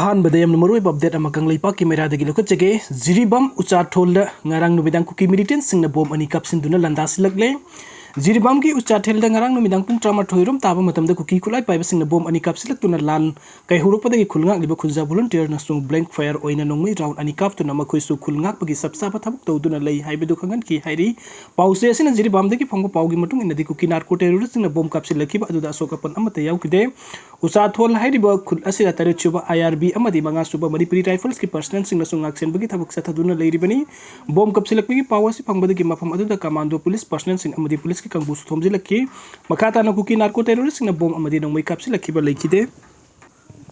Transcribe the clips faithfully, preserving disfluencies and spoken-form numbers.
ꯑꯍꯥꯟꯕꯗ ꯌꯥꯝꯅ ꯃꯔꯨꯑꯣꯏꯕ ꯑꯞꯗꯦꯠ ꯑꯃ ꯀꯪꯂꯩꯄꯥꯛꯀꯤ ꯃꯩꯔꯥꯗꯒꯤ ꯂꯧꯈꯠꯆꯒꯦ꯫ ꯖꯤꯔꯤꯕꯥꯝ ꯎꯆꯥꯊꯣꯜꯗ ꯉꯔꯥꯡ ꯅꯨꯃꯤꯗꯥꯡ ꯀꯨꯀꯤ ꯃꯤꯂꯤꯇꯦꯟꯁꯤꯡꯅ ꯕꯣꯝ ꯑꯅꯤ ꯀꯥꯞꯁꯤꯟꯗꯨꯅ ꯂꯥꯟꯗꯥꯁꯤꯜꯂꯛꯂꯦ꯫ ꯖꯤꯔꯤꯕꯥꯝꯒꯤ ꯎꯆꯥꯊꯦꯜꯗ ꯉꯔꯥꯡ ꯅꯨꯃꯤꯗꯥꯡ ꯄꯨꯡ ꯇꯔꯥꯃꯥꯊꯣꯏ ꯔꯣꯝ ꯇꯥꯕ ꯃꯇꯝꯗ ꯀꯨꯀꯤ ꯈꯨꯠꯂꯥꯏ ꯄꯥꯏꯕꯁꯤꯡꯅ ꯕꯣꯝ ꯑꯅꯤ ꯀꯥꯞꯁꯤꯜꯂꯛꯇꯨꯅ ꯂꯥꯟ ꯀꯩꯍꯧꯔꯛꯄꯗꯒꯤ ꯈꯨꯜ ꯉꯥꯛꯂꯤꯕ ꯈꯨꯟꯖꯥ ꯚꯣꯂꯨꯟꯇꯤꯌꯔꯅꯁꯨ ꯕ꯭ꯂꯦꯡ ꯐꯥꯌꯔ ꯑꯣꯏꯅ ꯅꯣꯡꯃꯩ ꯔꯥꯎꯟ ꯑꯅꯤ ꯀꯥꯞꯇꯨꯅ ꯃꯈꯣꯏꯁꯨ ꯈꯨꯜ ꯉꯥꯛꯄꯒꯤ ꯆꯞ ꯆꯥꯕ ꯊꯕꯛ ꯇꯧꯗꯨꯅ ꯂꯩ ꯍꯥꯏꯕꯗꯨ ꯈꯪꯍꯟꯈꯤ ꯍꯥꯏꯔꯤ꯫ ꯄꯥꯎꯆꯦ ꯑꯁꯤꯅ ꯖꯤꯔꯤꯕꯥꯝꯗꯒꯤ ꯐꯪꯕ ꯄꯥꯎꯒꯤ ꯃꯇꯨꯡ ꯏꯟꯅꯗꯤ ꯀꯨꯀꯤ ꯅꯥꯔꯀꯣ ꯇꯦꯔꯣꯔꯤꯁꯁꯤꯡꯅ ꯕꯣꯝ ꯀꯥꯞꯁꯤꯜꯂꯛꯈꯤꯕ ꯑꯗꯨꯗ ꯑꯁꯣꯛ ꯑꯄꯟ ꯑꯃꯠꯇ ꯌꯥꯎꯈꯤꯗꯦ꯫ ꯎꯆꯥꯊꯣꯜ ꯍꯥꯏꯔꯤꯕ ꯈꯨꯜ ꯑꯁꯤꯗ ꯇꯔꯦꯠꯁꯨꯕ ꯑꯥꯏ ꯑꯥꯔ ꯕꯤ ꯑꯃꯗꯤ ꯃꯉꯥꯁꯨꯕ ꯃꯅꯤꯄꯨꯔꯤ ꯔꯥꯏꯐꯜꯁꯀꯤ ꯄꯔꯁꯅꯦꯜꯁꯤꯡꯅꯁꯨ ꯉꯥꯛꯁꯦꯟꯕꯒꯤ ꯊꯕꯛ ꯆꯠꯊꯗꯨꯅ ꯂꯩꯔꯤꯕꯅꯤ꯫ ꯕꯣꯝ ꯀꯥꯞꯁꯤꯜꯂꯛꯄꯒꯤ ꯄꯥꯎ ꯑꯁꯤ ꯐꯪꯕꯗꯒꯤ ꯃꯐꯝ ꯑꯗꯨꯗ ꯀꯃꯥꯟꯗꯣ ꯄꯨꯂꯤꯁ ꯄꯔꯁꯅꯦꯜꯁꯤꯡ ꯑꯃꯗꯤ ꯄꯨꯂꯤꯁꯀꯤ ꯀꯥꯡꯕꯨꯁꯨ ꯊꯣꯝꯖꯤꯜꯂꯛꯈꯤ꯫ ꯃꯈꯥ ꯇꯥꯅ ꯀꯨꯀꯤ ꯅꯥꯔꯀꯣ ꯇꯦꯔꯣꯔꯤꯁꯁꯤꯡꯅ ꯕꯣꯝ ꯑꯃꯗꯤ ꯅꯣꯡꯃꯩ ꯀꯥꯞꯁꯤꯜꯂꯛꯈꯤꯕ ꯂꯩꯈꯤꯗꯦ꯫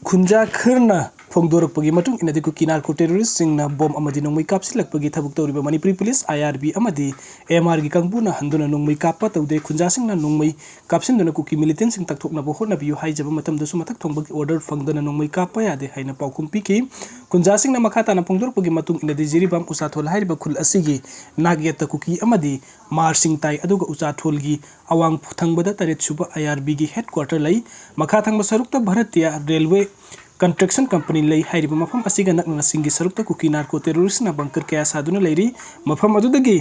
ꯈꯨꯟꯖꯥ ꯈꯔꯅ ꯐꯣꯡꯗꯣꯔꯛꯄꯒꯤ ꯃꯇꯨꯡ ꯏꯟꯅꯗꯤ ꯀꯨꯀꯤ ꯅꯥꯔꯀꯣ ꯇꯦꯔꯣꯔꯤꯁꯁꯤꯡꯅ ꯕꯣꯝ ꯑꯃꯗꯤ ꯅꯣꯡꯃꯩ ꯀꯥꯞꯁꯤꯜꯂꯛꯄꯒꯤ ꯊꯕꯛ ꯇꯧꯔꯤꯕ ꯃꯅꯤꯄꯨꯔꯤ ꯄꯨꯂꯤꯁ, ꯑꯥꯏ ꯑꯥꯔ ꯕꯤ ꯑꯃꯗꯤ ꯑꯦꯝ ꯑꯥꯔꯒꯤ ꯀꯥꯡꯕꯨꯅ ꯍꯟꯗꯨꯅ ꯅꯣꯡꯃꯩ ꯀꯥꯞꯄ ꯇꯧꯗꯦ꯫ ꯈꯨꯟꯖꯥꯁꯤꯡꯅ ꯅꯣꯡꯃꯩ ꯀꯥꯞꯁꯤꯟꯗꯨꯅ ꯀꯨꯀꯤ ꯃꯤꯂꯤꯇꯦꯟꯁꯤꯡ ꯇꯛꯊꯣꯛꯅꯕ ꯍꯣꯠꯅꯕꯤꯌꯨ ꯍꯥꯏꯖꯕ ꯃꯇꯝꯗꯁꯨ ꯃꯊꯛ ꯊꯣꯡꯕꯒꯤ ꯑꯣꯔꯗꯔ ꯐꯪꯗꯅ ꯅꯣꯡꯃꯩ ꯀꯥꯞꯄ ꯌꯥꯗꯦ ꯍꯥꯏꯅ ꯄꯥꯎꯈꯨꯝ ꯄꯤꯈꯤ꯫ ꯈꯨꯟꯖꯥꯁꯤꯡꯅ ꯃꯈꯥ ꯇꯥꯅ ꯐꯣꯡꯗꯣꯔꯛꯄꯒꯤ ꯃꯇꯨꯡ ꯏꯟꯅꯗꯤ ꯖꯤꯔꯤꯕꯥꯝ ꯎꯆꯥꯊꯣꯜ ꯍꯥꯏꯔꯤꯕ ꯈꯨꯜ ꯑꯁꯤꯒꯤ ꯅꯥꯛꯌꯦꯠꯇ ꯀꯨꯀꯤ ꯑꯃꯗꯤ ꯃꯥꯔꯁꯤꯡ ꯇꯥꯏ, ꯑꯗꯨꯒ ꯎꯆꯥꯊꯣꯜꯒꯤ ꯑꯋꯥꯡ ꯊꯪꯕꯗ ꯇꯔꯦꯠ ꯁꯨꯕ ꯑꯥꯏ ꯑꯥꯔ ꯕꯤꯒꯤ ꯍꯦꯗ ꯀ꯭ꯋꯥꯔꯇꯔ ꯂꯩ꯫ ꯃꯈꯥ ꯊꯪꯕ ꯁꯔꯨꯛꯇ ꯚꯥꯔꯠꯇꯤꯌꯥ ꯔꯦꯜꯋꯦ ꯀꯟꯁꯇ꯭ꯔꯛꯁꯟ ꯀꯝꯄꯅꯤ ꯂꯩ꯫ ꯍꯥꯏꯔꯤꯕ ꯃꯐꯝ ꯑꯁꯤꯒ ꯅꯛꯅꯅ ꯆꯤꯡꯒꯤ ꯁꯔꯨꯛꯇ ꯀꯨꯀꯤ ꯅꯥꯔꯀꯣ ꯇꯦꯔꯣꯔꯤꯁꯅ ꯕꯪꯀꯔ ꯀꯌꯥ ꯁꯥꯗꯨꯅ ꯂꯩꯔꯤ꯫ ꯃꯐꯝ ꯑꯗꯨꯗꯒꯤ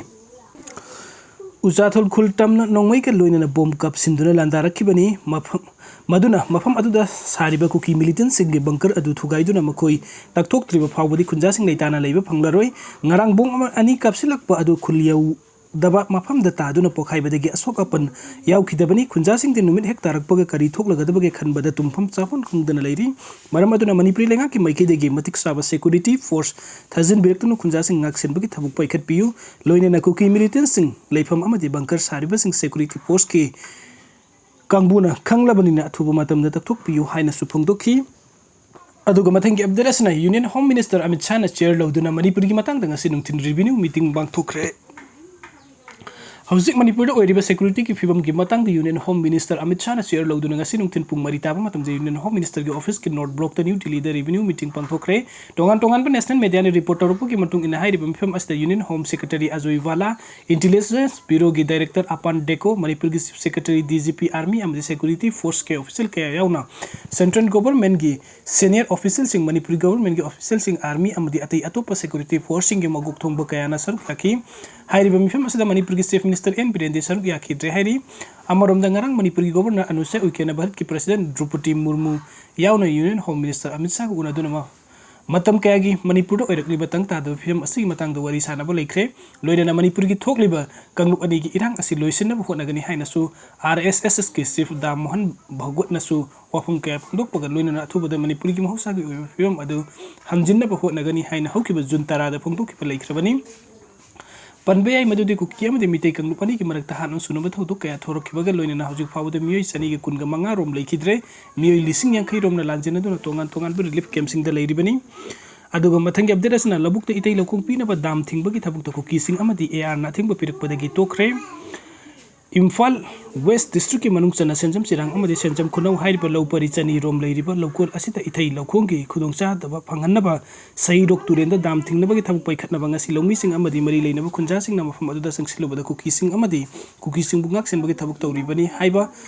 ꯎꯆꯥꯊꯣꯜ ꯈꯨꯜ ꯇꯝꯅ ꯅꯣꯡꯃꯩꯒ ꯂꯣꯏꯅꯅ ꯕꯣꯝ ꯀꯥꯞꯁꯤꯟꯗꯨꯅ ꯂꯥꯟꯗꯥꯔꯛꯈꯤꯕꯅꯤ꯫ ꯃꯐꯝ, ꯃꯗꯨꯅ ꯃꯐꯝ ꯑꯗꯨꯗ ꯁꯥꯔꯤꯕ ꯀꯨꯀꯤ ꯃꯤꯂꯤꯇꯦꯟꯁꯤꯡꯒꯤ ꯕꯪꯀꯔ ꯑꯗꯨ ꯊꯨꯒꯥꯏꯗꯨꯅ ꯃꯈꯣꯏ ꯇꯛꯊꯣꯛꯇ꯭ꯔꯤꯕ ꯐꯥꯎꯕꯗꯤ ꯈꯨꯟꯖꯥꯁꯤꯡ ꯂꯩꯇꯥꯅ ꯂꯩꯕ ꯐꯪꯂꯔꯣꯏ꯫ ꯉꯔꯥꯡ ꯕꯣꯝ ꯑꯃ ꯑꯅꯤ ꯀꯥꯞꯁꯤꯜꯂꯛꯄ ꯑꯗꯨ ꯈꯨꯜ ꯌꯧ ꯗꯕ ꯃꯐꯝꯗ ꯇꯥꯗꯨꯅ ꯄꯣꯈꯥꯏꯕꯗꯒꯤ ꯑꯁꯣꯛ ꯑꯄꯟ ꯌꯥꯎꯈꯤꯗꯕꯅꯤ꯫ ꯈꯨꯟꯖꯥꯁꯤꯡꯗꯤ ꯅꯨꯃꯤꯠ ꯍꯦꯛ ꯇꯥꯔꯛꯄꯒ ꯀꯔꯤ ꯊꯣꯛꯂꯒꯗꯕꯒꯦ ꯈꯟꯕꯗ ꯇꯨꯝꯐꯝ ꯆꯥꯐꯝ ꯈꯪꯗꯅ ꯂꯩꯔꯤ꯫ ꯃꯔꯝ ꯑꯗꯨꯅ ꯃꯅꯤꯄꯨꯔꯤ ꯂꯩꯉꯥꯛꯀꯤ ꯃꯥꯏꯀꯩꯗꯒꯤ ꯃꯇꯤꯛ ꯆꯥꯕ ꯁꯦꯀ꯭ꯌꯨꯔꯤꯇꯤ ꯐꯣꯔꯁ ꯊꯥꯖꯤꯟꯕꯤꯔꯛꯇꯨꯅ ꯈꯨꯟꯖꯥꯁꯤꯡ ꯉꯥꯛꯁꯦꯟꯕꯒꯤ ꯊꯕꯛ ꯄꯥꯏꯈꯠꯄꯤꯌꯨ꯫ ꯂꯣꯏꯅꯅ ꯀꯨꯀꯤ ꯃꯤꯂꯤꯇꯦꯟꯁꯤꯡ ꯂꯩꯐꯝ ꯑꯃꯗꯤ ꯕꯪꯀꯔ ꯁꯥꯔꯤꯕꯁꯤꯡ ꯁꯦꯀ꯭ꯌꯨꯔꯤꯇꯤ ꯐꯣꯔꯁꯀꯤ ꯀꯥꯡꯕꯨꯅ ꯈꯪꯂꯕꯅꯤꯅ ꯑꯊꯨꯕ ꯃꯇꯝꯗ ꯇꯛꯊꯣꯛꯄꯤꯌꯨ ꯍꯥꯏꯅꯁꯨ ꯐꯣꯡꯗꯣꯛꯈꯤ꯫ ꯑꯗꯨꯒ ꯃꯊꯪꯒꯤ ꯑꯞꯗꯦꯠ ꯑꯁꯤꯅ ꯌꯨꯅꯤꯌꯟ ꯍꯣꯝ ꯃꯤꯅꯤꯁꯇꯔ ꯑꯃꯤꯠ ꯁꯥꯍꯅ ꯆꯤꯌꯔ ꯂꯧꯗꯨꯅ ꯃꯅꯤꯄꯨꯔꯒꯤ ꯃꯇꯥꯡꯗ ꯉꯁꯤ ꯅꯨꯡꯊꯤꯜ ꯔꯤꯚꯤꯅ꯭ꯌꯨ ꯃꯤꯇꯤꯡ ꯄꯥꯡꯊꯣꯛꯈ꯭ꯔꯦ꯫ ꯍꯧꯖꯤꯛ ꯃꯅꯤꯄꯨꯔꯗ ꯑꯣꯏꯔꯤꯕ ꯁꯦꯀ꯭ꯌꯨꯔꯤꯇꯤꯒꯤ ꯐꯤꯕꯝꯒꯤ ꯃꯇꯥꯡꯗ ꯌꯨꯅꯤꯌꯟ ꯍꯣꯝ ꯃꯤꯅꯤꯁꯇꯔ ꯑꯃꯤꯠ ꯁꯥꯍꯅ ꯁꯤꯌꯔ ꯂꯧꯗꯨꯅ ꯉꯁꯤ ꯅꯨꯡꯊꯤꯜ ꯄꯨꯡ ꯃꯔꯤ ꯇꯥꯕ ꯃꯇꯝꯗ ꯌꯨꯅꯤꯌꯟ ꯍꯣꯝ ꯃꯤꯅꯤꯁꯇꯔꯒꯤ ꯑꯣꯐꯤꯁꯀꯤ ꯅꯣꯔꯠ ꯕ꯭ꯂꯣꯛꯇ ꯅ꯭ꯌꯨ ꯗꯤꯜꯂꯤꯗ ꯔꯦꯚꯤꯅ꯭ꯌꯨ ꯃꯤꯇꯤꯡ ꯄꯥꯡꯊꯣꯛꯈ꯭ꯔꯦ꯫ ꯇꯣꯉꯥꯟ ꯇꯣꯉꯥꯟꯕ ꯅꯦꯁꯅꯦꯜ ꯃꯦꯗꯤꯌꯥꯅ ꯔꯤꯄꯣꯔꯠ ꯇꯧꯔꯛꯄꯒꯤ ꯃꯇꯨꯡ ꯏꯟꯅ ꯍꯥꯏꯔꯤꯕ ꯃꯤꯐꯝ ꯑꯁꯤꯗ union home secretary Ajay Bhalla, intelligence ꯕ꯭ꯌꯨꯔꯣꯒꯤ ꯗꯥꯏꯔꯦꯛꯇꯔ ꯑꯄꯥꯟ ꯗꯦꯀꯣ, ꯃꯅꯤꯄꯨꯔꯒꯤ chief secretary, D G P, army ꯑꯃꯗꯤ ꯁꯦꯀ꯭ꯌꯨꯔꯤꯇꯤ ꯐꯣꯔꯁꯀꯤ ꯑꯣꯐꯤꯁꯤꯌꯦꯜ ꯀꯌꯥ ꯌꯥꯎꯅ ꯁꯦꯟꯇ꯭ꯔꯦꯜ ꯒꯣꯚꯔꯟꯃꯦꯟꯠꯀꯤ ꯁꯦꯅꯤꯌꯔ ꯑꯣꯐꯤꯁꯤꯌꯦꯜꯁꯤꯡ, ꯃꯅꯤꯄꯨꯔꯤ ꯒꯣꯚꯔꯟꯃꯦꯟꯠꯀꯤ ꯑꯣꯐꯤꯁꯤꯌꯦꯜꯁꯤꯡ, ꯑꯥꯔꯃꯤ ꯑꯃꯗꯤ ꯑꯇꯩ ꯑꯇꯣꯞꯄ ꯁꯦꯀ꯭ꯌꯨꯔꯤꯇꯤ ꯐꯣꯔꯁꯁꯤꯡꯒꯤ ꯃꯀꯣꯛ ꯊꯣꯡꯕ ꯀꯌꯥꯅ ꯁꯔꯨꯛ ꯌꯥꯈꯤ꯫ ꯍꯥꯏꯔꯤꯕ ꯃꯤꯐꯝ ꯑꯁꯤꯗ ꯃꯅꯤꯄꯨꯔꯒꯤ ꯆꯤꯐ ꯃꯤꯅꯤꯁꯇꯔ ꯑꯦꯟ ꯕꯤꯔꯦꯟꯗꯤ ꯁꯔꯨꯛ ꯌꯥꯈꯤꯗ꯭ꯔꯦ ꯍꯥꯏꯔꯤ꯫ ꯑꯃꯔꯣꯝꯗ ꯉꯔꯥꯡ ꯃꯅꯤꯄꯨꯔꯒꯤ ꯒꯣꯚꯔꯅꯔ ꯑꯅꯨꯁꯦ ꯎꯏꯀꯦꯅ ꯚꯥꯔꯠꯀꯤ ꯄ꯭ꯔꯁꯤꯗꯦꯟꯠ ꯗ꯭ꯔꯧꯄꯗꯤ ꯃꯨꯔꯃꯨ ꯌꯥꯎꯅ ꯌꯨꯅꯤꯌꯟ ꯍꯣꯝ ꯃꯤꯅꯤꯁꯇꯔ ꯑꯃꯤꯠ ꯁꯥꯍꯒ ꯎꯅꯗꯨꯅ ꯃ-, ꯃꯇꯝ ꯀꯌꯥꯒꯤ ꯃꯅꯤꯄꯨꯔꯗ ꯑꯣꯏꯔꯛꯂꯤꯕ ꯇꯪ ꯇꯥꯗꯕ ꯐꯤꯕꯝ ꯑꯁꯤꯒꯤ ꯃꯇꯥꯡꯗ ꯋꯥꯔꯤ ꯁꯥꯅꯕ ꯂꯩꯈ꯭ꯔꯦ꯫ ꯂꯣꯏꯅꯅ ꯃꯅꯤꯄꯨꯔꯒꯤ ꯊꯣꯛꯂꯤꯕ ꯀꯥꯡꯂꯨꯞ ꯑꯅꯤꯒꯤ ꯏꯔꯥꯡ ꯑꯁꯤ ꯂꯣꯏꯁꯤꯟꯅꯕ ꯍꯣꯠꯅꯒꯅꯤ ꯍꯥꯏꯅꯁꯨ ꯑꯥꯔ ꯑꯦꯁ ꯑꯦꯁꯀꯤ ꯆꯤꯐ ꯗꯥꯝ ꯃꯣꯍꯟ ꯚꯒꯋꯠꯅꯁꯨ ꯋꯥꯐꯝ ꯀꯌꯥ ꯐꯣꯡꯗꯣꯛꯄꯒ ꯂꯣꯏꯅꯅ ꯑꯊꯨꯕꯗ ꯃꯅꯤꯄꯨꯔꯒꯤ ꯃꯍꯧꯁꯥꯒꯤ ꯑꯣꯏꯕ ꯐꯤꯕꯝ ꯑꯗꯨ ꯍꯟꯖꯤꯟꯅꯕ ꯍꯣꯠꯅꯒꯅꯤ ꯍꯥꯏꯅ ꯍꯧꯈꯤꯕ ꯖꯨꯟ ꯇꯔꯥꯗ ꯐꯣꯡꯗꯣꯛꯈꯤꯕ ꯂꯩꯈ꯭ꯔꯕꯅꯤ꯫ ꯄꯟꯕ ꯌꯥꯏ ꯃꯗꯨꯗꯤ ꯀꯨꯀꯤ ꯑꯃꯗꯤ ꯃꯤꯇꯩ ꯀꯥꯡꯂꯨꯞ ꯑꯅꯤꯒꯤ ꯃꯔꯛꯇ ꯍꯥꯠꯅ ꯁꯨꯅꯕ ꯊꯧꯗꯣꯛ ꯀꯌꯥ ꯊꯣꯔꯛꯈꯤꯕꯒ ꯂꯣꯏꯅꯅ ꯍꯧꯖꯤꯛ ꯐꯥꯎꯕꯗ ꯃꯤꯑꯣꯏ ꯆꯅꯤꯒ ꯀꯨꯟꯒ ꯃꯉꯥ ꯔꯣꯝ ꯂꯩꯈꯤꯗ꯭ꯔꯦ꯫ ꯃꯤꯑꯣꯏ ꯂꯤꯁꯤꯡ ꯌꯥꯡꯈꯩ ꯔꯣꯝꯅ ꯂꯥꯟꯖꯦꯟꯅꯗꯨꯅ ꯇꯣꯉꯥꯟ ꯇꯣꯉꯥꯟꯕ ꯔꯤꯂꯤꯐ ꯀꯦꯝꯞꯁꯤꯡꯗ ꯂꯩꯔꯤꯕꯅꯤ꯫ ꯑꯗꯨꯒ ꯃꯊꯪꯒꯤ ꯑꯞꯗꯦꯠ ꯑꯁꯤꯅ ꯂꯧꯕꯨꯛꯇ ꯏꯊꯩ ꯂꯧꯈꯣꯡ ꯄꯤꯅꯕ ꯗꯥꯝ ꯊꯤꯡꯕꯒꯤ ꯊꯕꯛꯇ ꯀꯨꯀꯤꯁꯤꯡ ꯑꯃꯗꯤ ꯑꯦ ꯑꯥꯔꯅ ꯑꯊꯤꯡꯕ ꯄꯤꯔꯛꯄꯗꯒꯤ ꯇꯣꯛꯈ꯭ꯔꯦ꯫ ꯏꯝꯐꯥꯜ ꯋꯦꯁ ꯗꯤꯁꯇ꯭ꯔꯤꯛꯀꯤ ꯃꯅꯨꯡ ꯆꯟꯅ ꯁꯦꯟꯖꯝ ꯆꯤꯔꯥꯡ ꯑꯃꯗꯤ ꯁꯦꯟꯖꯝ ꯈꯨꯅꯧ ꯍꯥꯏꯔꯤꯕ ꯂꯧ ꯄꯔꯤ ꯆꯅꯤ ꯔꯣꯝ ꯂꯩꯔꯤꯕ ꯂꯧꯀꯣꯜ ꯑꯁꯤꯗ ꯏꯊꯩ ꯂꯧꯈꯣꯡꯒꯤ ꯈꯨꯗꯣꯡꯆꯥꯗꯕ ꯐꯪꯍꯟꯅꯕ ꯁꯍꯤꯂꯣꯛ ꯇꯨꯔꯦꯜꯗ ꯗꯥꯝ ꯊꯤꯡꯅꯕꯒꯤ ꯊꯕꯛ ꯄꯥꯏꯈꯠꯅꯕ ꯉꯁꯤ ꯂꯧꯃꯤꯁꯤꯡ ꯑꯃꯗꯤ ꯃꯔꯤ ꯂꯩꯅꯕ ꯈꯨꯟꯖꯥꯁꯤꯡꯅ ꯃꯐꯝ ꯑꯗꯨꯗ ꯆꯪꯁꯤꯜꯂꯨꯕꯗ ꯀꯨꯀꯤꯁꯤꯡ ꯑꯃꯗꯤ ꯀꯨꯀꯤꯁꯤꯡꯕꯨ ꯉꯥꯛꯁꯦꯟꯕꯒꯤ ꯊꯕꯛ ꯇꯧꯔꯤꯕꯅꯤ ꯍꯥꯏꯕ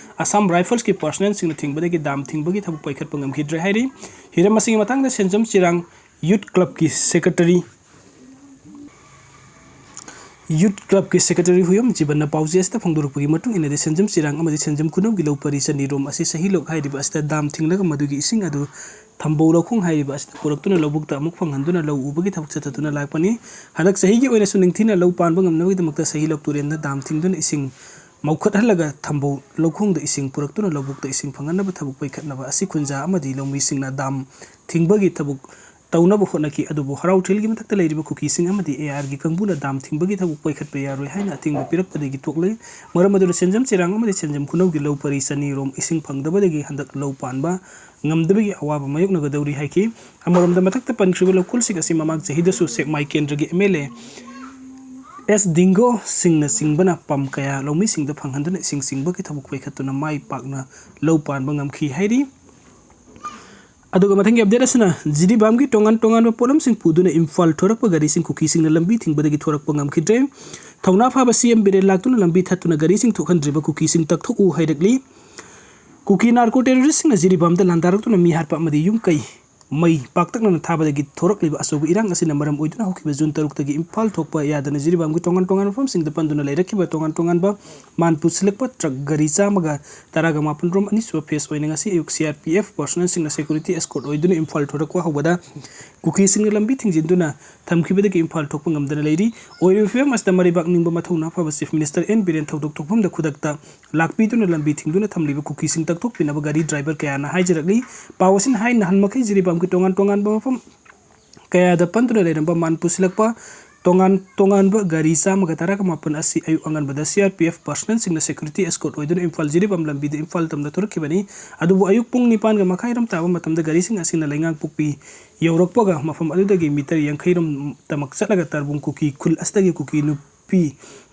ꯑꯁꯥꯝ ꯔꯥꯏꯐꯜꯁꯀꯤ ꯄꯥꯔꯁꯅꯦꯜꯁꯤꯡꯅ ꯊꯤꯡꯕꯗꯒꯤ ꯗꯥꯝ ꯊꯤꯡꯕꯒꯤ ꯊꯕꯛ ꯄꯥꯏꯈꯠꯄ ꯉꯝꯈꯤꯗ꯭ꯔꯦ ꯍꯥꯏꯔꯤ꯫ ꯍꯤꯔꯝ ꯑꯁꯤꯒꯤ ꯃꯇꯥꯡꯗ ꯁꯦꯟꯖꯝ ꯆꯤꯔꯥꯡ ꯌꯨꯠ ꯀ꯭ꯂꯕꯀꯤ ꯁꯦꯀ꯭ꯔꯦꯇꯔꯤ, ꯌꯨꯠ ꯀ꯭ꯂꯕꯀꯤ ꯁꯦꯀ꯭ꯔꯦꯇꯔꯤ ꯍꯨꯌꯝ ꯖꯤꯕꯟꯅ ꯄꯥꯎꯖꯦ ꯑꯁꯤꯗ ꯐꯣꯡꯗꯣꯔꯛꯄꯒꯤ ꯃꯇꯨꯡ ꯏꯟꯅꯗꯤ, ꯁꯦꯟꯖꯝ ꯆꯤꯔꯥꯡ ꯑꯃꯗꯤ ꯁꯦꯟꯖꯝ ꯈꯨꯅꯧꯒꯤ ꯂꯧ ꯄꯔꯤ ꯆꯅꯤ ꯔꯣꯝ ꯑꯁꯤ ꯁꯍꯤꯂꯣꯛ ꯍꯥꯏꯔꯤꯕ ꯑꯁꯤꯗ ꯗꯥꯝ ꯊꯤꯡꯂꯒ ꯃꯗꯨꯒꯤ ꯏꯁꯤꯡ ꯑꯗꯨ ꯊꯝꯕꯧ ꯂꯧꯈꯣꯡ ꯍꯥꯏꯔꯤꯕ ꯑꯁꯤꯗ ꯄꯨꯔꯛꯇꯨꯅ ꯂꯧꯕꯨꯛꯇ ꯑꯃꯨꯛ ꯐꯪꯍꯟꯗꯨꯅ ꯂꯧ ꯎꯕꯒꯤ ꯊꯕꯛ ꯆꯠꯊꯗꯨꯅ ꯂꯥꯛꯄꯅꯤ꯫ ꯍꯟꯗꯛ ꯆꯍꯤꯒꯤ ꯑꯣꯏꯅꯁꯨ ꯅꯤꯡꯊꯤꯅ ꯂꯧ ꯄꯥꯟꯕ ꯉꯝꯅꯕꯒꯤꯗꯃꯛꯇ ꯁꯍꯤꯂꯣꯛ ꯇꯨꯔꯦꯜꯗ ꯗꯥꯝ ꯊꯤꯡꯗꯨꯅ ꯏꯁꯤꯡ ꯃꯧꯈꯠꯍꯜꯂꯒ ꯊꯝꯕꯧ ꯂꯧꯈꯣꯡꯗ ꯏꯁꯤꯡ ꯄꯨꯔꯛꯇꯨꯅ ꯂꯧꯕꯨꯛꯇ ꯏꯁꯤꯡ ꯐꯪꯍꯟꯅꯕ ꯊꯕꯛ ꯄꯥꯏꯈꯠꯅꯕ ꯑꯁꯤ ꯈꯨꯟꯖꯥ ꯑꯃꯗꯤ ꯂꯧꯃꯤꯁꯤꯡꯅ ꯗꯥꯝ ꯊꯤꯡꯕꯒꯤ ꯊꯕꯛ ꯇꯧꯅꯕ ꯍꯣꯠꯅꯈꯤ꯫ ꯑꯗꯨꯕꯨ ꯍꯔꯥꯎ ꯊꯤꯜꯒꯤ ꯃꯊꯛꯇ ꯂꯩꯔꯤꯕ ꯀꯨꯀꯤꯁꯤꯡ ꯑꯃꯗꯤ ꯑꯦ ꯑꯥꯔꯒꯤ ꯀꯥꯡꯕꯨꯅ ꯗꯥꯝ ꯊꯤꯡꯕꯒꯤ ꯊꯕꯛ ꯄꯥꯏꯈꯠꯄ ꯌꯥꯔꯣꯏ ꯍꯥꯏꯅ ꯑꯊꯤꯡꯕ ꯄꯤꯔꯛꯄꯗꯒꯤ ꯊꯣꯛꯂꯦ꯫ ꯃꯔꯝ ꯑꯗꯨꯅ ꯁꯦꯟꯖꯝ ꯆꯤꯔꯥꯡ ꯑꯃꯗꯤ ꯁꯦꯟꯖꯝ ꯈꯨꯅꯧꯒꯤ ꯂꯧ ꯄꯔꯤ ꯆꯅꯤ ꯔꯣꯝ ꯏꯁꯤꯡ ꯐꯪꯗꯕꯗꯒꯤ ꯍꯟꯗꯛ ꯂꯧ ꯄꯥꯟꯕ ꯉꯝꯗꯕꯒꯤ ꯑꯋꯥꯕ ꯃꯥꯌꯣꯛꯅꯒꯗꯧꯔꯤ ꯍꯥꯏꯈꯤ꯫ ꯑꯃꯔꯣꯝꯗ ꯃꯊꯛꯇ ꯄꯟꯈ꯭ꯔꯤꯕ ꯂꯧꯀꯣꯜꯁꯤꯡ ꯑꯁꯤ ꯃꯃꯥꯡ ꯆꯍꯤꯗꯁꯨ ꯁꯦꯛꯃꯥꯏ ꯀꯦꯟꯗ꯭ꯔꯒꯤ ꯑꯦꯝ ꯑꯦꯜ ꯑꯦ ꯑꯦꯁ ꯗꯤꯡꯒꯣꯁꯤꯡꯅꯆꯤꯡꯕꯅ ꯄꯝ ꯀꯌꯥ ꯂꯧꯃꯤꯁꯤꯡꯗ ꯐꯪꯍꯟꯗꯨꯅ ꯏꯁꯤꯡ ꯆꯤꯡꯕꯒꯤ ꯊꯕꯛ ꯄꯥꯏꯈꯠꯇꯨꯅ ꯃꯥꯏ ꯄꯥꯛꯅ ꯂꯧ ꯄꯥꯟꯕ ꯉꯝꯈꯤ ꯍꯥꯏꯔꯤ꯫ ꯑꯗꯨꯒ ꯃꯊꯪꯒꯤ ꯑꯞꯗꯦꯠ ꯑꯁꯤꯅ ꯖꯤꯔꯤꯕꯥꯝꯒꯤ ꯇꯣꯉꯥꯟ ꯇꯣꯉꯥꯟꯕ ꯄꯣꯠꯂꯝꯁꯤꯡ ꯄꯨꯗꯨꯅ ꯏꯝꯐꯥꯜ ꯊꯣꯔꯛꯄ ꯒꯥꯔꯤꯁꯤꯡ ꯀꯨꯀꯤꯁꯤꯡꯅ ꯂꯝꯕꯤ ꯊꯤꯡꯕꯗꯒꯤ ꯊꯣꯔꯛꯄ ꯉꯝꯈꯤꯗ꯭ꯔꯦ꯫ ꯊꯧꯅꯥ ꯐꯥꯕ ꯁꯤ ꯑꯦꯝ ꯕꯤꯔꯦꯟ ꯂꯥꯛꯇꯨꯅ ꯂꯝꯕꯤ ꯊꯠꯇꯨꯅ ꯒꯥꯔꯤꯁꯤꯡ ꯊꯣꯛꯍꯟꯗ꯭ꯔꯤꯕ ꯀꯨꯀꯤꯁꯤꯡ ꯇꯛꯊꯣꯛꯎ ꯍꯥꯏꯔꯛꯂꯤ꯫ ꯀꯨꯀꯤ ꯅꯥꯔꯀꯣ ꯇꯦꯔꯣꯔꯤꯁꯁꯤꯡꯅ ꯖꯤꯔꯤꯕꯥꯝꯗ ꯂꯥꯟꯗꯥꯔꯛꯇꯨꯅ ꯃꯤ ꯍꯥꯠꯄ ꯑꯃꯗꯤ ꯌꯨꯝ ꯀꯩ ꯃꯩ ꯄꯥꯛꯇꯛꯅꯅ ꯊꯥꯕꯗꯒꯤ ꯊꯣꯔꯛꯂꯤꯕ ꯑꯆꯧꯕ ꯏꯔꯥꯡ ꯑꯁꯤꯅ ꯃꯔꯝ ꯑꯣꯏꯗꯨꯅ ꯍꯧꯈꯤꯕ ꯖꯨꯟ ꯇꯔꯨꯛꯇꯒꯤ ꯏꯝꯐꯥꯜ ꯊꯣꯛꯄ ꯌꯥꯗꯅ ꯖꯤꯔꯤꯕꯥꯝꯒꯤ ꯇꯣꯉꯥꯟ ꯇꯣꯉꯥꯟꯕ ꯃꯐꯝꯁꯤꯡꯗ ꯄꯟꯗꯨꯅ ꯂꯩꯔꯛꯈꯤꯕ ꯇꯣꯉꯥꯟ ꯇꯣꯉꯥꯟꯕ ꯃꯥꯟ ꯄꯨꯁꯤꯜꯂꯛꯄ ꯇ꯭ꯔꯛ ꯒꯥꯔꯤ ꯆꯥꯝꯃꯒ ꯇꯔꯥꯒ ꯃꯥꯄꯟ ꯔꯣꯝ ꯑꯅꯤꯁꯨꯕ ꯐꯦꯁ ꯑꯣꯏꯅ ꯉꯁꯤ ꯑꯌꯨꯛ ꯁꯤ ꯑꯥꯔ ꯄꯤ ꯑꯦꯐ ꯄꯔꯁꯣꯅꯦꯜꯁꯤꯡꯅ ꯁꯦꯀ꯭ꯌꯨꯔꯤꯇꯤ ꯑꯦꯁꯀꯣꯔꯠ ꯑꯣꯏꯗꯨꯅ ꯏꯝꯐꯥꯜ ꯊꯣꯔꯛꯄ ꯍꯧꯕꯗ ꯀꯨꯀꯤꯁꯤꯡꯅ ꯂꯝꯕꯤ ꯊꯤꯡꯖꯤꯟꯗꯨꯅ ꯊꯝꯈꯤꯕꯗꯒꯤ ꯏꯝꯐꯥꯜ ꯊꯣꯛꯄ ꯉꯝꯗꯅ ꯂꯩꯔꯤ꯫ ꯑꯣꯏꯔꯤꯕ ꯐꯤꯕꯝ ꯑꯁꯤꯗ ꯃꯔꯩꯕꯥꯛ ꯅꯤꯡꯕ ꯃꯊꯧꯅꯥ ꯐꯕ ꯆꯤꯐ ꯃꯤꯅꯤꯁꯇꯔ ꯑꯦꯟ ꯕꯤꯔꯦꯟ ꯊꯧꯗꯣꯛ ꯊꯣꯛꯐꯝꯗ ꯈꯨꯗꯛꯇ ꯂꯥꯛꯄꯤꯗꯨꯅ ꯂꯝꯕꯤ ꯊꯤꯡꯗꯨꯅ ꯊꯝꯂꯤꯕ ꯀꯨꯀꯤꯁꯤꯡ ꯇꯛꯊꯣꯛꯄꯤꯅꯕ ꯒꯥꯔꯤ ꯗ꯭ꯔꯥꯏꯚꯔ ꯀꯌꯥꯅ ꯍꯥꯏꯖꯔꯛꯂꯤ꯫ ꯄꯥꯎ ꯑꯁꯤꯅ ꯍꯥꯏ ꯅꯍꯥꯟ ꯃꯈꯩ ꯖꯤꯔꯤꯕꯥꯝꯒꯤ ꯇꯣꯉꯥꯟ ꯇꯣꯉꯥꯟꯕ ꯃꯐꯝ ꯀꯌꯥꯗ ꯄꯟꯗꯨꯅ ꯂꯩꯔꯝꯕ ꯃꯥꯟ ꯄꯨꯁꯤꯜꯂꯛꯄ ꯇꯣꯉꯥꯟ ꯇꯣꯉꯥꯟꯕ ꯒꯥꯔꯤ ꯆꯥꯝꯃꯒ ꯇꯔꯥꯒ ꯃꯥꯄꯟ ꯑꯁꯤ ꯑꯌꯨꯛ ꯑꯉꯟꯕꯗ ꯁꯤ ꯑꯥꯔ ꯄꯤ ꯑꯦꯐ ꯄꯔꯁꯅꯦꯜꯁꯤꯡꯅ ꯁꯦꯀ꯭ꯌꯨꯔꯤꯇꯤ ꯑꯦꯁꯀꯣꯔꯠ ꯑꯣꯏꯗꯨꯅ ꯏꯝꯐꯥꯜ ꯖꯤꯔꯤꯕꯥꯝ ꯂꯝꯕꯤꯗ ꯏꯝꯐꯥꯜ ꯇꯝꯅ ꯊꯣꯔꯛꯈꯤꯕꯅꯤ꯫ ꯑꯗꯨꯕꯨ ꯑꯌꯨꯛ ꯄꯨꯡ ꯅꯤꯄꯥꯟꯒ ꯃꯈꯥꯏ ꯔꯣꯝ ꯇꯥꯕ ꯃꯇꯝꯗ ꯒꯥꯔꯤꯁꯤꯡ ꯑꯁꯤꯅ ꯂꯩꯉꯥꯡꯄꯣꯛꯄꯤ ꯌꯧꯔꯛꯄꯒ ꯃꯐꯝ ꯑꯗꯨꯗꯒꯤ ꯃꯤꯇꯔ ꯌꯥꯡꯈꯩ ꯔꯣꯝ ꯇꯃꯛ ꯆꯠꯂꯒ ꯇꯔꯕꯨꯡ ꯀꯨꯀꯤ ꯈꯨꯜ ꯑꯁꯤꯗꯒꯤ ꯀꯨꯀꯤ ꯅꯨꯄꯤ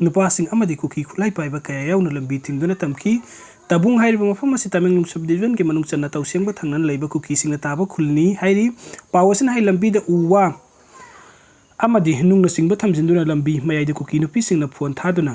ꯅꯨꯄꯥꯁꯤꯡ ꯑꯃꯗꯤ ꯀꯨꯀꯤ ꯈꯨꯠꯂꯥꯏ ꯄꯥꯏꯕ ꯀꯌꯥ ꯌꯥꯎꯅ ꯂꯝꯕꯤ ꯊꯤꯡꯗꯨꯅ ꯊꯝꯈꯤ꯫ ꯇꯕꯨꯡ ꯍꯥꯏꯔꯤꯕ ꯃꯐꯝ ꯑꯁꯤ ꯇꯃꯦꯡꯂꯣꯡ ꯁꯕ ꯗꯤꯕꯤꯖꯟꯒꯤ ꯃꯅꯨꯡ ꯆꯟꯅ ꯇꯧꯁꯦꯡꯕ ꯊꯪꯅꯅ ꯂꯩꯕ ꯀꯨꯀꯤꯁꯤꯡꯅ ꯇꯥꯕ ꯈꯨꯜꯅꯤ ꯍꯥꯏꯔꯤ꯫ ꯄꯥꯎ ꯑꯁꯤꯅ ꯍꯥꯏ ꯂꯝꯕꯤꯗ ꯎ ꯋꯥ ꯑꯃꯗꯤ ꯅꯨꯡꯅꯆꯤꯡꯕ ꯊꯝꯖꯤꯟꯗꯨꯅ ꯂꯝꯕꯤ ꯃꯌꯥꯏꯗ ꯀꯨꯀꯤ ꯅꯨꯄꯤꯁꯤꯡꯅ ꯐꯣꯟ ꯊꯥꯗꯨꯅ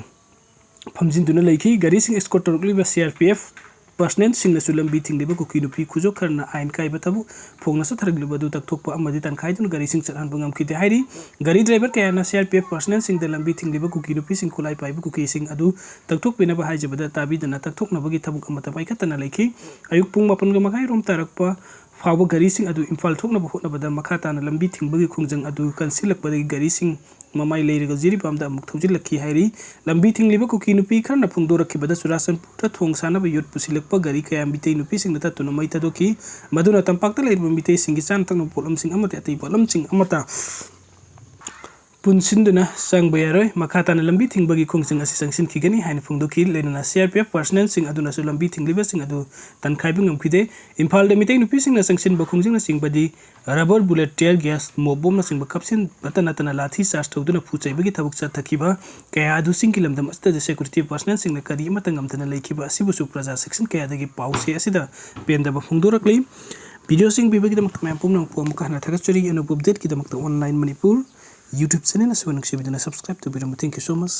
ꯐꯝꯖꯤꯟꯗꯨꯅ ꯂꯩꯈꯤ꯫ ꯒꯥꯔꯤꯁꯤꯡ ꯑꯦꯁꯀꯣꯔꯠ ꯇꯧꯔꯛꯂꯤꯕ ꯁꯤ ꯑꯥꯔ ꯄꯤ ꯑꯦꯐ ꯄꯔꯁꯅꯦꯜꯁꯤꯡꯅꯁꯨ ꯂꯝꯕꯤ ꯊꯤꯡꯂꯤꯕ ꯀꯨꯀꯤ ꯅꯨꯄꯤ ꯈꯨꯖꯣꯞ ꯈꯔꯅ ꯑꯥꯏꯟ ꯀꯥꯏꯕ ꯊꯕꯛ ꯐꯣꯡꯅ ꯆꯠꯊꯔꯛꯂꯤꯕ ꯑꯗꯨ ꯇꯛꯊꯣꯛꯄ ꯑꯃꯗꯤ ꯇꯟꯈꯥꯏꯗꯨꯅ ꯒꯥꯔꯤꯁꯤꯡ ꯆꯠꯍꯟꯕ ꯉꯝꯈꯤꯗꯦ ꯍꯥꯏꯔꯤ꯫ ꯒꯥꯔꯤ ꯗ꯭ꯔꯥꯏꯚꯔ ꯀꯌꯥꯅ ꯁꯤ ꯑꯥꯔ ꯄꯤ ꯑꯦꯐ ꯄꯔꯁꯅꯦꯜꯁꯤꯡꯗ ꯂꯝꯕꯤ ꯊꯤꯡꯂꯤꯕ ꯀꯨꯀꯤ ꯅꯨꯄꯤꯁꯤꯡ ꯈꯨꯠꯂꯥꯏ ꯄꯥꯏꯕ ꯀꯨꯀꯤꯁꯤꯡ ꯑꯗꯨ ꯇꯛꯊꯣꯛꯄꯤꯅꯕ ꯍꯥꯏꯖꯕꯗ ꯇꯥꯕꯤꯗꯅ ꯇꯛꯊꯣꯛꯅꯕꯒꯤ ꯊꯕꯛ ꯑꯃꯠꯇ ꯄꯥꯏꯈꯠꯇꯅ ꯂꯩꯈꯤ꯫ ꯑꯌꯨꯛ ꯄꯨꯡ ꯃꯥꯄꯟꯒ ꯃꯈꯥꯏ ꯔꯣꯝ ꯇꯥꯔꯛꯄ ꯐꯥꯎꯕ ꯒꯥꯔꯤꯁꯤꯡ ꯑꯗꯨ ꯏꯝꯐꯥꯜ ꯊꯣꯛꯅꯕ ꯍꯣꯠꯅꯕꯗ ꯃꯈꯥ ꯇꯥꯅ ꯂꯝꯕꯤ ꯊꯤꯡꯕꯒꯤ ꯈꯣꯡꯖꯪ ꯑꯗꯨ ꯀꯟꯁꯤꯜꯂꯛꯄꯗꯒꯤ ꯒꯥꯔꯤꯁꯤꯡ ꯃꯃꯥꯏ ꯂꯩꯔꯒ ꯖꯤꯔꯤꯕꯥꯝꯗ ꯑꯃꯨꯛ ꯊꯧꯖꯤꯜꯂꯛꯈꯤ ꯍꯥꯏꯔꯤ꯫ ꯂꯝꯕꯤ ꯊꯤꯡꯂꯤꯕ ꯀꯨꯀꯤ ꯅꯨꯄꯤ ꯈꯔꯅ ꯐꯣꯡꯗꯣꯔꯛꯈꯤꯕꯗ ꯆꯨꯔꯥꯆꯥꯟꯄꯨꯔꯗ ꯊꯣꯡ ꯁꯥꯅꯕ ꯌꯣꯠ ꯄꯨꯁꯤꯜꯂꯛꯄ ꯒꯥꯔꯤ ꯀꯌꯥ ꯃꯤꯇꯩ ꯅꯨꯄꯤꯁꯤꯡꯅ ꯇꯠꯇꯨꯅ ꯃꯩ ꯊꯥꯗꯣꯛꯈꯤ꯫ ꯃꯗꯨꯅ ꯇꯝꯄꯥꯛꯇ ꯂꯩꯔꯤꯕ ꯃꯤꯇꯩꯁꯤꯡꯒꯤ ꯆꯥꯅ ꯊꯛꯅꯕ ꯄꯣꯠꯂꯝꯁꯤꯡ ꯑꯃꯗꯤ ꯑꯇꯩ ꯄꯣꯠꯂꯝꯁꯤꯡ ꯑꯃꯠꯇ ꯄꯨꯟꯁꯤꯟꯗꯨꯅ ꯆꯪꯕ ꯌꯥꯔꯣꯏ꯫ ꯃꯈꯥ ꯇꯥꯅ ꯂꯝꯕꯤ ꯊꯤꯡꯕꯒꯤ ꯈꯣꯡꯖꯪ ꯑꯁꯤ ꯆꯪꯁꯤꯟꯈꯤꯒꯅꯤ ꯍꯥꯏꯅ ꯐꯣꯡꯗꯣꯛꯈꯤ꯫ ꯂꯣꯏꯅꯅ C R P F personnelꯁꯤꯡ ꯑꯗꯨꯅꯁꯨ ꯂꯝꯕꯤ ꯊꯤꯡꯂꯤꯕꯁꯤꯡ ꯑꯗꯨ ꯇꯥꯟꯈꯥꯏꯕ ꯉꯝꯈꯤꯗꯦ꯫ ꯏꯝꯐꯥꯜꯗ ꯃꯤꯇꯩ ꯅꯨꯄꯤꯁꯤꯡꯅ ꯆꯪꯁꯤꯟꯕ ꯈꯣꯡꯖꯪꯅꯆꯤꯡꯕꯗꯤ rubber bullet, tear gas, mob bombꯅꯆꯤꯡꯕ ꯀꯥꯞꯁꯤꯟꯕꯇ ꯅꯠꯇꯅ ꯂꯥꯊꯤ ꯆꯥꯔꯖ ꯇꯧꯗꯨꯅ ꯐꯨ ꯆꯩꯕꯒꯤ ꯊꯕꯛ ꯆꯠꯊꯈꯤꯕ ꯀꯌꯥ ꯑꯗꯨ ꯆꯤꯡꯒꯤ ꯂꯝꯗꯝ ꯑꯁꯤꯗꯗꯤ security personnelꯁꯤꯡꯅ ꯀꯔꯤ ꯑꯃꯠꯇ ꯉꯝꯗꯅ ꯂꯩꯈꯤꯕ ꯑꯁꯤꯕꯨꯁꯨ ꯄ꯭ꯔꯖꯥ section ꯀꯌꯥꯗꯒꯤ ꯄꯥꯎ ꯆꯦ ꯑꯁꯤꯗ ꯄꯦꯟꯗꯕ ꯐꯣꯡꯗꯣꯔꯛꯂꯤ꯫ Videoꯁꯤꯡ ꯄꯤꯕꯒꯤꯗꯃꯛꯇ ꯃꯌꯥꯝ ꯄꯨꯝꯅꯃꯛꯄꯨ ꯑꯃꯨꯛꯀ ꯍꯟꯅ ꯊꯥꯒꯠꯆꯔꯤ꯫ ꯑꯅꯧꯕ updateꯀꯤꯗꯃꯛꯇ Online Manipur YouTube channel ꯑꯁꯤꯕꯨ ꯅꯨꯡꯁꯤꯕꯤꯗꯨꯅ subscribe ꯇꯧꯕꯤꯔꯝꯕ꯫ Thank you so much꯫